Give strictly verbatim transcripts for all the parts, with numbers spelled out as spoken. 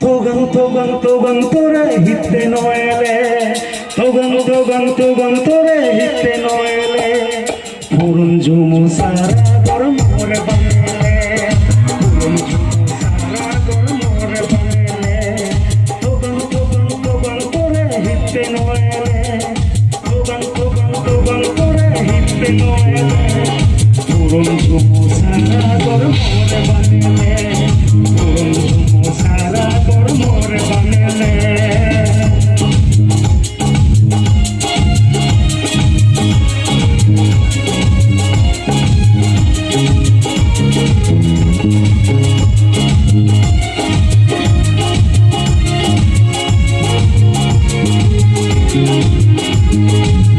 Togang, togang, togang tore hitte no ele. Togang, togang, togang tore hitte no ele. Puron jumo sara ghor more banele. Puron jumo sara ghor more banele. Togang, togang, togang tore hitte no ele. Togang, togang, togang tore hitte no ele. Puron jumo sara ghor more banele. Puron jumo sara ghor more banele.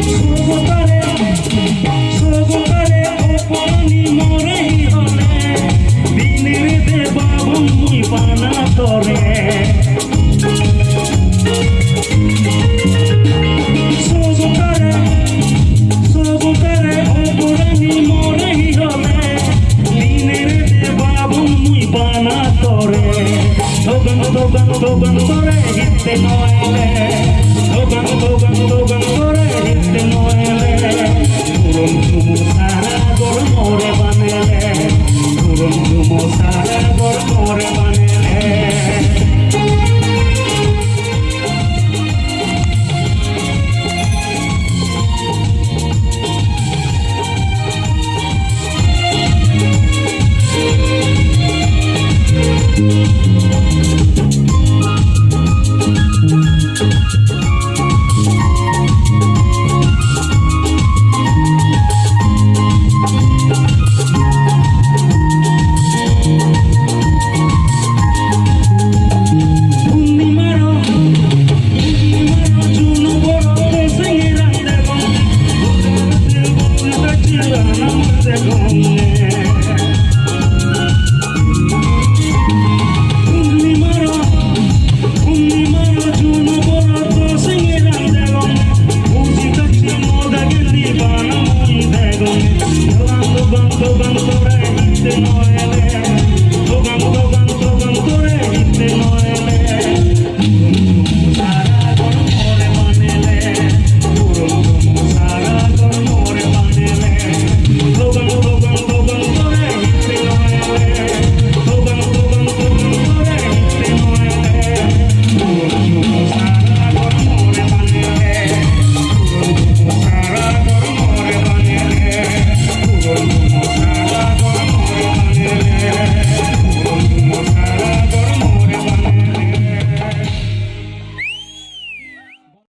Sogotare, sogotare, oporani more hi hole, dine rede babong mui bana tore. Sogotare, sogotare, oporani more hi hole, dine rede babong mui bana tore. Togang, togang, togang tore hitte no ele. Togang, togang, togang tore hitte no ele. Puron jumo sara ghor more banele. Puron jumo sara ghor more banele.